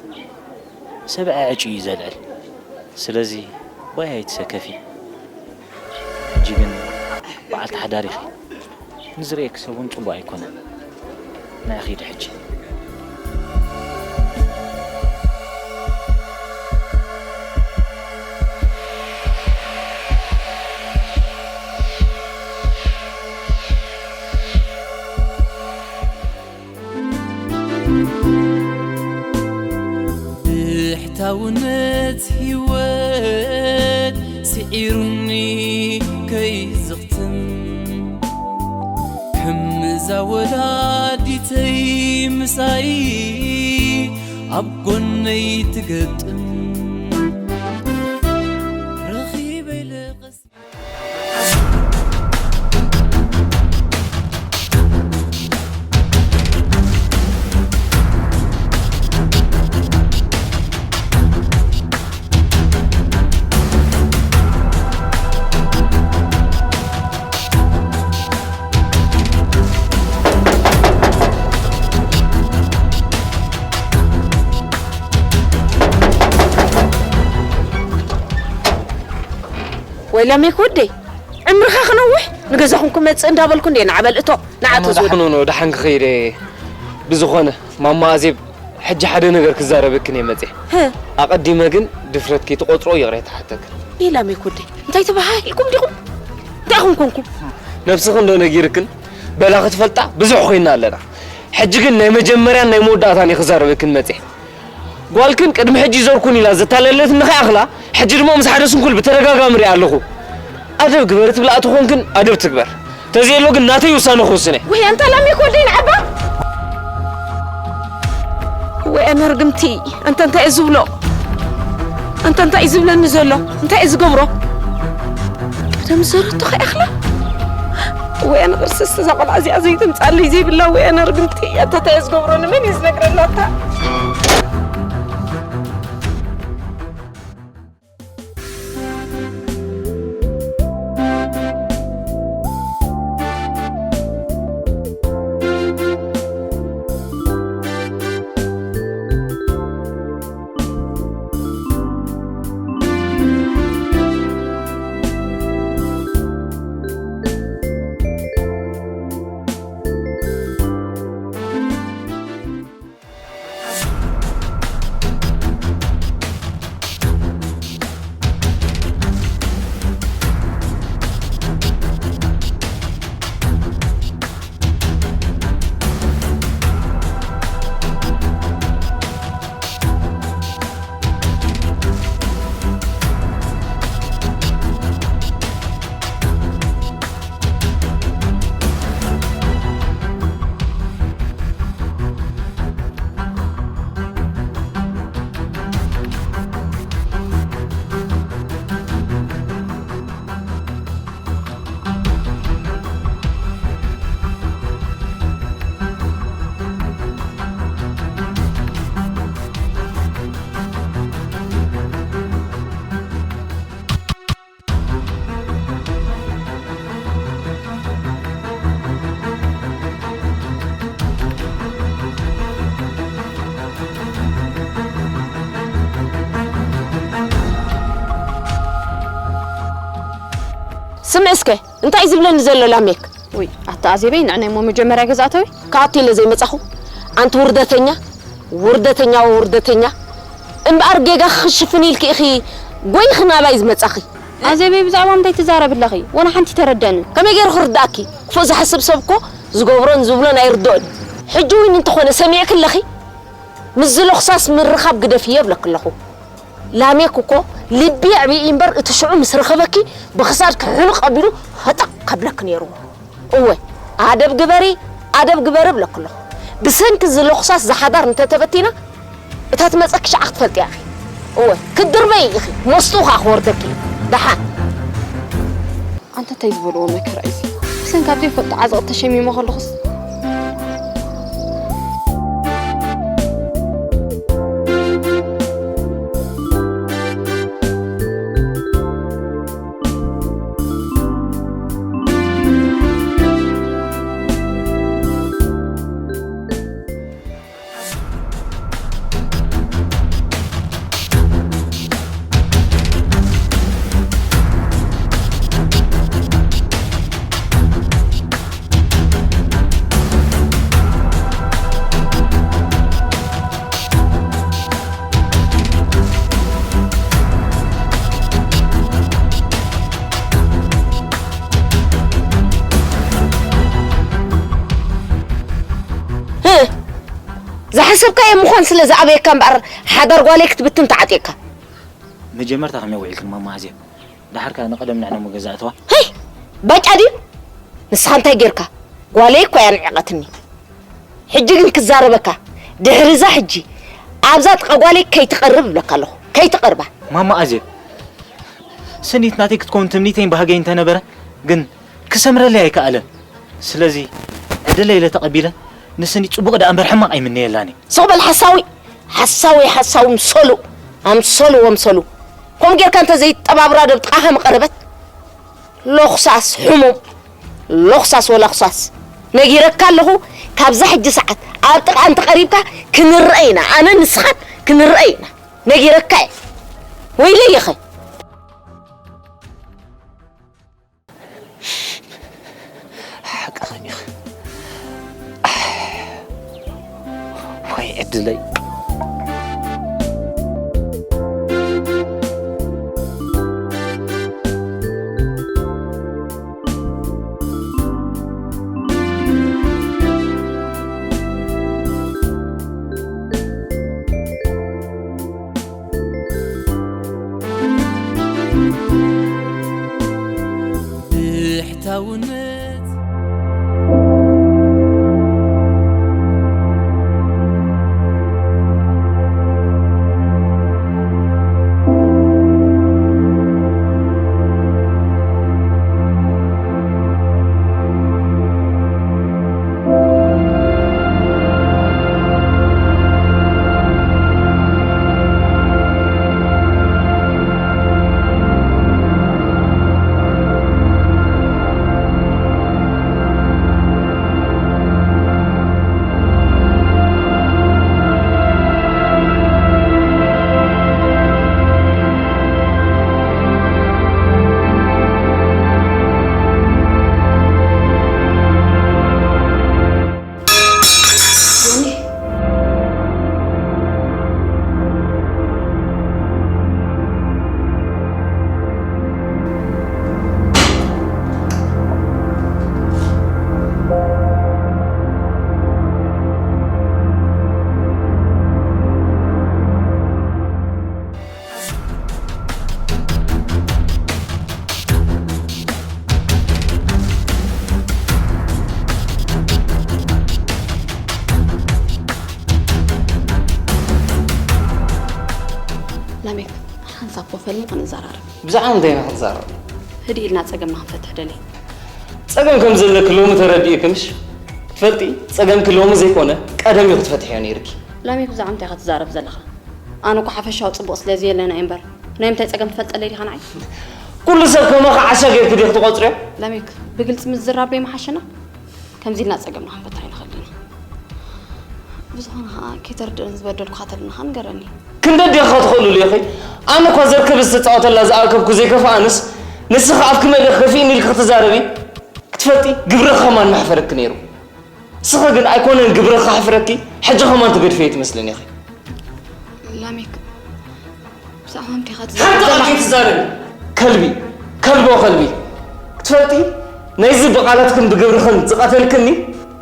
ሰብዐ ዕጩ እዩ ዘልዕል። ስለዚ ባይ ኣይትሰከፊ። ሕጂ ግን በዓልቲ ሓዳር ኢኺ። ንዝርእየኪ ሰብ እውን ፅቡቕ ኣይኮነን። ንዒ ኺዲ ሕጂ። ብሕታውነት ህይወት ስዒሩኒ ከይዝኽትም፣ ከምዛ ወላዲተይ ምሳይ ኣብ ጎነይ ትገጥም፣ ረኺበ ኢለ ወይላ ሜክ ወደይ፣ ዕምርኻ ክነውሕ፣ ንገዛኹም ክመጽእ እንዳበልኩ እንዴ ንዓበል እቶ፣ ንዓቶ ዝወደ። ዳሕኑ ነው፣ ዳሕን ክኸይደ። ብዝኾነ፣ ማማ ኣዜብ፣ ሕጂ ሓደ ነገር ክዛረበክን እየ መጽየ። ህ። ኣቐዲመ ግን ድፍረት ከይትቆጽሮ ይቕሬታ ሓተክን። ወይላ ሜክ ወደይ፣ እንታይ ትበሃል ኢልኩም ዲኹም? እንታይ ኢኹም ኮንኩም? ነብስኽን ዶ ነጊርክን? በላ ክትፈልጣ ብዙሕ ኮይና ኣለና። ሕጂ ግን ናይ መጀመርያን ናይ መወዳእታን እየ ክዛረበክን መጽየ። ጓልክን ቅድሚ ሕጂ ይዞርኩን ኢላ ዘታለለትኒ ከይኣኽላ፣ ሕጂ ድማ ምስ ሓደ ስንኩል ብተደጋጋሚ ሪኣ ኣለኹ። ኣደብ ግበሪ ትብላ ተኾንክን ኣደብ ትግበር። ተዘየሎ ግን ናተይ ውሳነ ክውስን እየ። ወይ ኣንታ ላሜክ ወደይ ንዓባ። ወይ ኣነ ርግምቲ፣ ኣንታ እንታይ እዩ ዝብሎ? ኣንታ እንታይ እዩ ዝብለኒ ዘሎ? እንታይ እዩ ዝገብሮ? ቀደም ዘረቶ ከይኣኽላ? ወይ ኣነ ቅርስስ እዛ ቆልዓ እዚኣ ዘይተምጻለይ ዘይብላ ወይ ኣነ ርግምቲ፣ ኣታ እንታይ እዩ ዝገብሮ? ንመን እዩ ዝነግረላ ኣታ? ስምዒ እስከ፣ እንታይ እዩ ዝብለኒ ዘሎ ላሜክ? ውይ፣ ኣታ ኣዜበይ፣ ንዕናይ እሞ መጀመርያ ገዛ ኣተዊ። ክኣቱ ኢለ ዘይመጻኹ? ኣንቲ ውርደተኛ፣ ውርደተኛ፣ ውርደተኛ። እምበኣር ጌጋ ክሽፍን ኢልኪ ኢኺ ጎይኺ ናባይ ዝመጻኺ። ኣዜበይ፣ ብዛዕባ እንታይ ትዛረቢ ኣለኺ? ወላ ሓንቲ ተረደኒ። ከመይ ገይሩ ክርዳእኪ? ክፉእ ዝሓስብ ሰብ እኮ ዝገብሮን ዝብሎን ኣይርድኦን። ሕጂ እውን እንተኾነ ሰሚዕኪ ኣለኺ? ምስ ዝለኹሳስ ምርኻብ ግደፍዮ እብለኪ ኣለኹ። ላሜክ እኮ ልቢ የዕብይ እምበር፣ እቲ ሽዑ ምስ ረኸበኪ ብኽሳድኪ ሕኑቕ ኣቢሉ ፈጠቕ ከብለኪ ነይርዎ። እወ፣ ኣደብ ግበሪ፣ ኣደብ ግበሪ እብለኪ ኣለኹ። ብሰንኪ እዚ ለኹሳስ ዝሓዳር እንተተበቲና፣ እታ ትመጸኪ ሸዓ ክትፈልጥያ ኢኺ። እወ፣ ክትድርበይ ኢኺ፣ መስጡ ኸኣ ክወርደኪ እዩ። ደሓን። ኣንታ እንታይ ዝበልዎ መከራ እዩ እዚ? ብሰንኪ ኣብ ዘይፈልጦ ዓዘቕቲ ተሸሚመ ከለኹስ። ህ! ዝሓሰብካዮ ምዃን ስለ ዝኣበየካ እምበኣር፣ ሓዳር ጓለይ ክትብትን ተዓጥየካ። መጀመርታ ከመይ ውዒልክን ማማ ኣዜብ? ደሓር ከኣ ንቐደም ንዕና ገዛእትዋ? ሄይ! ባጫ ድዩ? ንስኻ እንታይ ጌርካ? ጓለይ እኮ እያ ንዒቐትኒ። ሕጂ ግን ክዛረበካ፣ ድሕሪ እዛ ሕጂ ኣብዛ ጥቓ ጓለይ ከይትቐርብ እብለካ ኣለኹ። ከይትቐርባ። ማማ ኣዜብ፣ ሰኒት ናተይ ክትከውን ትምኒተይን ባህገይን እንተነበረ፣ ግን ክሰምረለይ ኣይከኣለን። ስለዚ ዕድለይ ኢለ ተቐቢለ፣ ንስኒ ጽቡቕ ደኣ እምበር ሕማቕ ኣይምነየላን እየ። ስቕ በል ሓሳዊ፣ ሓሳዊ፣ ሓሳዊ፣ ኣምሰሉ፣ ኣምሰሉ፣ ኣምሰሉ። ከምኡ ጌርካ እንተ ዘይጠባብራ ዶ ኣብ ጥቓኻ ምቐረበት? ሎኽሳስ ሕሙም፣ ሎኽሳስ ወላ ኽሳስ። ነጊረካ ኣለኹ፣ ካብዛ ሕጂ ሰዓት ኣብ ጥቓ እንተቐሪብካ ክንረአ ኢና፣ ኣነ ንስኻን ክንረአ ኢና። ነጊረካ እየ። ወይለይ ኢኸ። ሓቅኽን ኢኺ። ወይ ዕድለይ። ብሕታውነት። ላሜክ፣ ሓንሳብ ኮፍ በልና ክንዘራረብ። ብዛዕባ እንታይ ኢና ክንዛረብ? ህድእ ኢልና ጸገምና ክንፈትሕ ደልየ። ጸገም ከም ዘለኪ ሎሚ ተረዲእኪ ምሽ? ትፈልጢ፣ ጸገምኪ ሎሚ ዘይኮነ ቀደም እዩ ክትፈትሕዮ ነይርኪ። ላሜክ፣ ብዛዕባ እንታይ ኢኻ ትዛረብ ዘለኻ? ኣነ እኮ ሓፈሻዊ ጽቡቕ ስለ ዘየለና እየ እምበር፣ ናይ ምንታይ ጸገም ትፈልጠለይ ዲኻ ንዓይ? ኩሉ ሰብ ከማኻ ዓሻ ጌርኪ ዲኺ ትቖጽርዮ? ላሜክ፣ ብግልጺ ምዝራብ ዶ ይመሓሸና? ከምዚ ኢልና ጸገምና ክንፈትሕ ኣይንኽእልን ኢና። ብዝኾነ ኸኣ ከይተረድእን ዝበደልኩኻ ተለና ኸኣ ንገረኒ። ክንደይ ዲኻ ትኽእልሉ ኢኺ? ኣነ እኳ ዘርከብ ዝተጻወተላ ዝኣከብኩ ዘይከፍኣንስ፣ ንስኺ ኣፍኪ መሊእኺ ከፊእኒ ኢልኪ ክትዛረቢ? ክትፈልጢ ግብርኺ ኸማን መሕፈረኪ ነይሩ። ንስኺ ግን ኣይኮነን ግብርኺ ከሕፍረኪ፣ ሕጂ ኸማን ትገድፍዮ ትመስልኒ ኢኺ። ላሜክ፣ ብዛዕባ ምንታይ ኢኻ ሓንቲ ትዛረብ ቃል ዘለኻ? ከይትዛረቢ። ከልቢ፣ ከልቦ ከልቢ። ክትፈልጢ፣ ነዚ ብቓላትክን ብግብርኽን ዝቐተልክኒ፣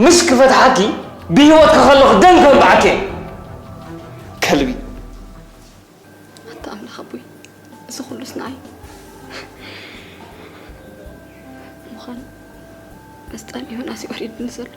ምሽ ክፈትሓኪ፣ ብህይወትኪ ከለኹ ደም ከንብዓኪ እየ። ከልቢ። ኣታ ኣምላኽ ኣቦይ፣ እዚ ኩሉስ ንዓይ ምዃኑ መስጠን ዮናስ እዩ ወሪድኒ ዘሎ።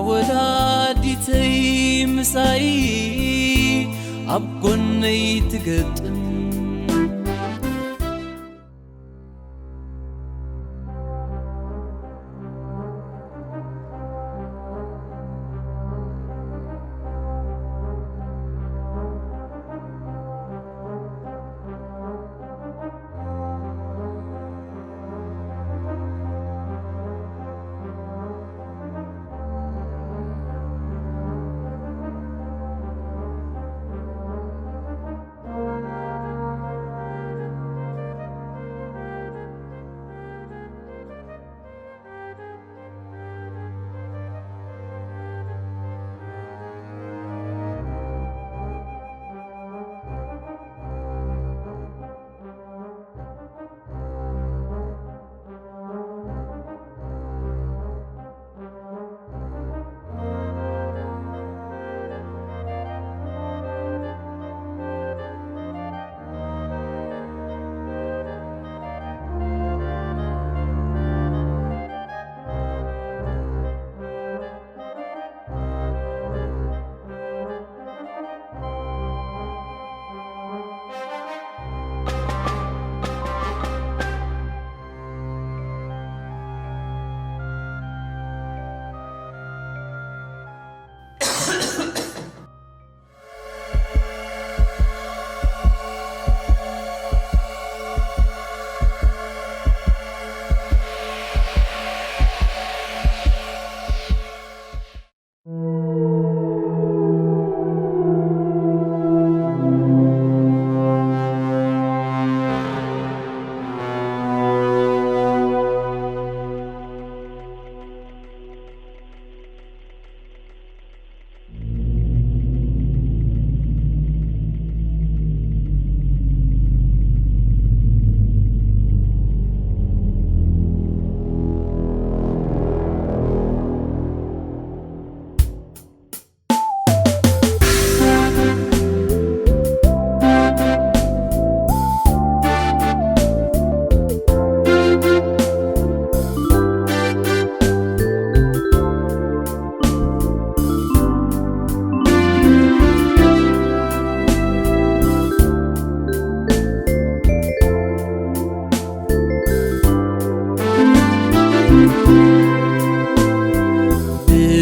ወላዲተይ ምሳይ ኣብ ጎነይ ትገጥም።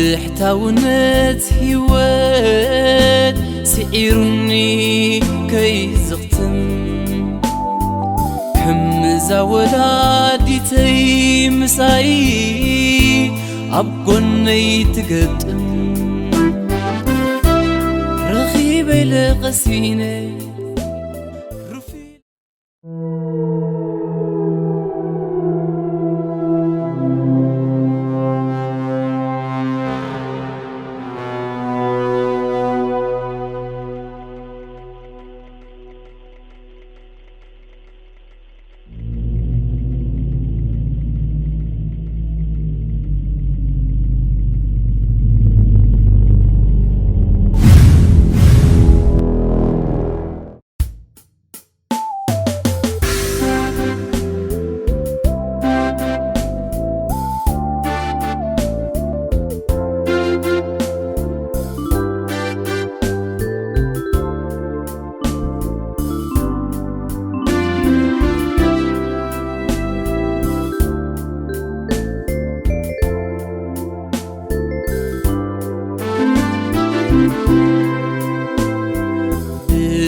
ብሕታውነት ህይወት ስዒሩኒ ከይዝኽትም፣ ከምዛ ወላዲተይ ምሳይ ኣብ ጎነይ ትገጥም፣ ረኺበ ኢለ ቀሲነ ሩፊ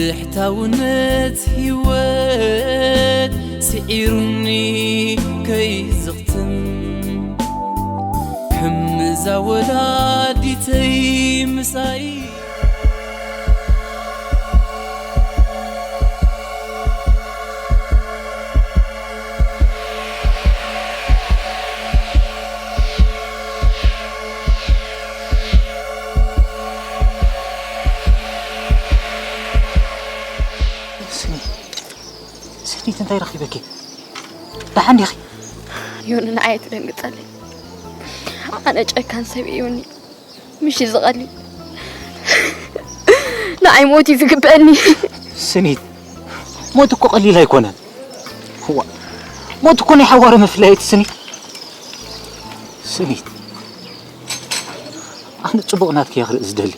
ብሕታውነት ህይወት ስዒሩኒ ከይዝኽትም፣ ከምዛ ወላዲተይ ምሳይ ስኒ-፣ ስኒት እንታይ ረኺበኪ? ደሓን ዲኺ? ዮኒ፣ ንዓይ ኣይትደንግጸለይ። ኣነ ጨካን ሰብ እየ ዮኒ። ምሽ ዝቐሊ ንዓይ ሞት እዩ ዝግበአኒ። ስኒት፣ ሞት እኮ ቀሊል ኣይኮነን። እዋ፣ ሞት እኮ ናይ ሓዋሩ መፍለያ እዩ ስኒት። ስኒት፣ ኣነ ጽቡቕ ናትኪ እየ ክርኢ ዝደሊ።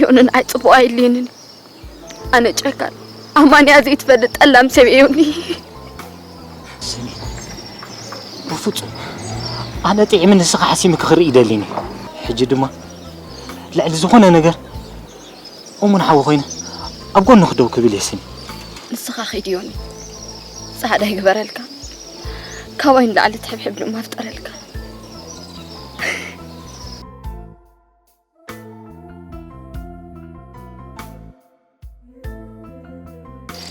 ዮኒ ንዓይ ጽቡቕ ኣይልይንን። ኣነ ጨካን ኣማንያ ዘይትፈልጥ ጠላም ሰብ እየ ዮኒ። ስሚ፣ ብፍጹም ኣነ ጥዒሚ ንስኻ ሓሲምኪ ክርኢ ይደሊኒ። ሕጂ ድማ ልዕሊ ዝኾነ ነገር እሙን ሓዊ ኮይነ ኣብ ጎንኺ ደው ክብል እየ ስሚ። ንስኻ ኺድ ዮኒ፣ ጻዕዳ ይግበረልካ፣ ካባይ ንላዕሊ ትሕብሕብ ድማ ፍጠረልካ።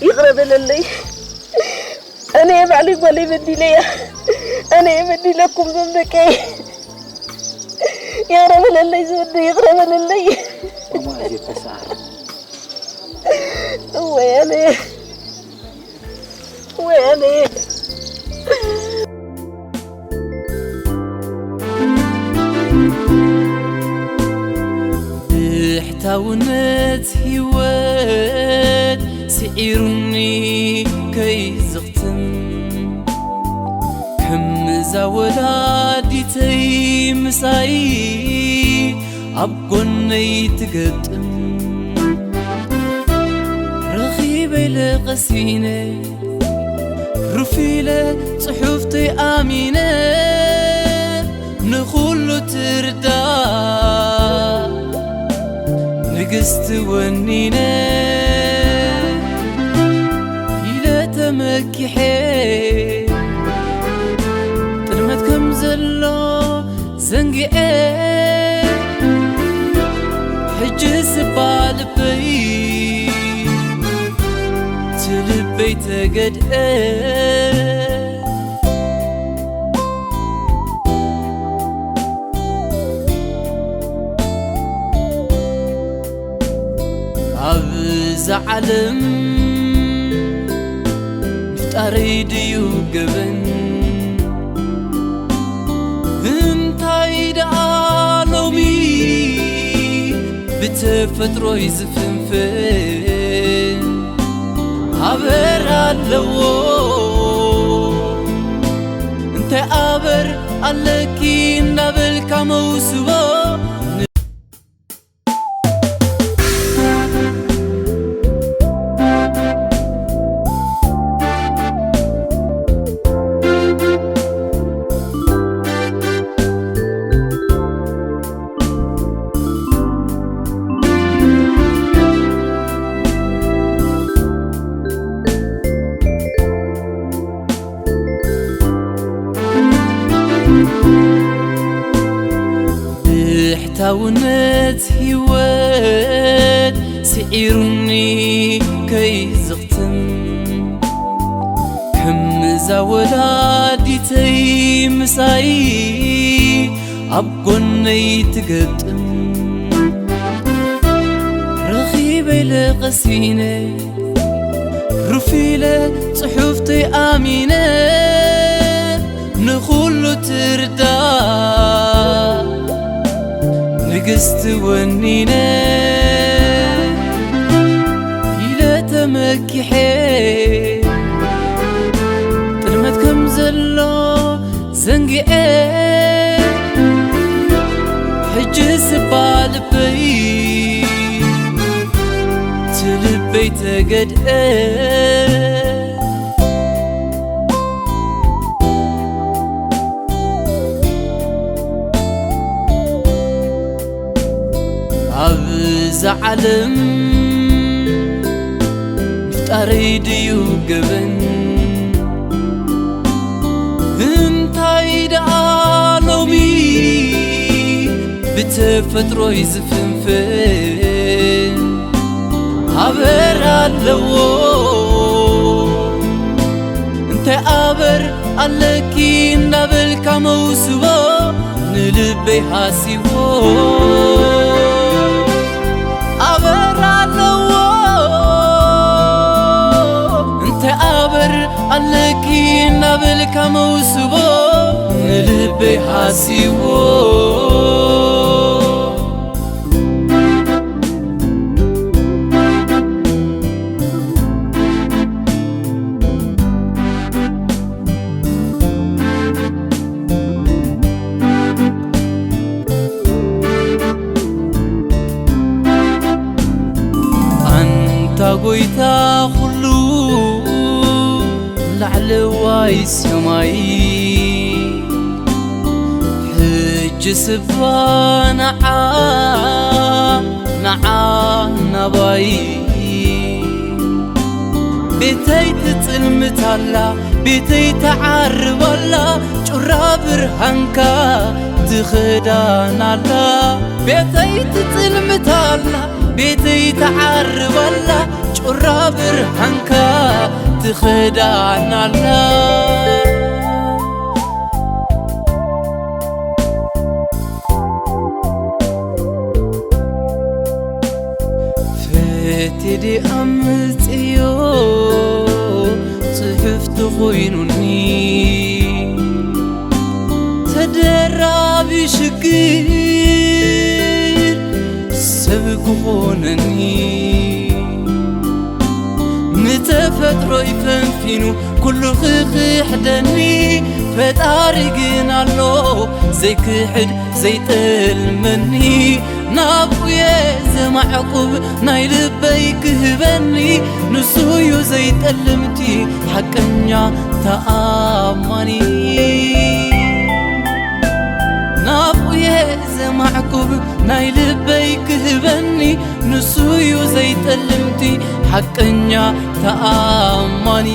ይቕረ በለለይ። ኣነ እየ ባዕለይ ጓለይ በዲለያ። ኣነ እየ በዲለኩም ዞም ደቀይ። ይቕረ በለለይ ዝወደይ፣ ይቕረ በለለይ። እሞ ኣዜብ ተሰኣል። እወይ ኣነ፣ እወይ ኣነ። ብሕታውነት ህይወት ስዒሩኒ ከይዝኽትም፣ ከም እዛ ወላዲተይ ምሳይ ኣብ ጎነይ ትገጥም። ረኺበ ኢለ ቀሲነ፣ ሩፍ ኢለ ጽሑፍተይ ኣሚነ፣ ንኹሉ ትርዳእ ንግስቲ ወኒነ ኢለ ተመኪሐ፣ ጥልመት ከም ዘሎ ዘንጊዐ፣ ሕጂ ስባ ልበይ ትልበይ ተገድአ። ኣብዛ ዓለም ምፍጣረይ ድዩ ገበን? እንታይ ደኣ ሎሚ ብተፈጥሮይ ዝፍንፍን ኣበር ኣለዎ? እንታይ ኣበር ኣለኪ እናበልካ መውስቦ። ብሕታውነት ህይወት ስዒሩኒ ከይዝኽትም፣ ከም እዛ ወላዲተይ ምሳይ ኣብ ጎነይ ትገጥም። ረኺበ ኢለ ቀሲነ፣ ሩፍ ኢለ ጽሑፍተይ ኣሚነ፣ ንኹሉ ትርዳእ ንግስቲ ወኒነ ኢለ ተመኪሐ፣ ጥልመት ከም ዘሎ ዘንጊዐ፣ ሕጂ ስባ ልበይ ትልበይ ተገድአ። ኣብዛ ዓለም ምፍጣረይ ድዩ ገበን? እንታይ ደኣ ሎሚ ብተፈጥሮይ ዝፍንፍን ኣበር ኣለዎ? እንታይ ኣበር ኣለኪ እናበልካ መውስቦ ንልበይ ሃሲዎ። ኣበር ኣለዎ፣ እንታይ ኣበር ኣለኪ እናበልካ መውስቦ ንልበይ ሃሲዎ። ላዕለዋይ ሰማይ ሕጂ ስባ ንዓ ንዓ ናባይ። ቤተይ ትጽልምታላ፣ ቤተይ ተዓርባላ፣ ጩራ ብርሃንካ ትኽዳናላ። ቤተይ ትጽልምታላ፣ ቤተይ ተዓርባላ፣ ጩራ ብርሃንካ ትኽዳናላ። ፈትየ ኣምጽዮ ጽሑፍ ተኾይኑኒ፣ ተደራቢ ሽግር ሰብ ክኾነኒ። ንተፈጥሮይ ፈንፊኑ ኩሉ ክኽሕደኒ፣ ፈጣሪ ግን ኣሎ ዘይክሕድ ዘይጠልመኒ። ናብኡየ ዘማዕቁብ ናይ ልበይ ክህበኒ፣ ንሱዩ ዘይጠልምቲ ሓቀኛ ተኣማኒ። ናብኡየ ዘማዕቁብ ናይ ልበይ ክህበኒ፣ ንሱዩ ዘይጠልምቲ ሓቀኛ ተኣማኒ።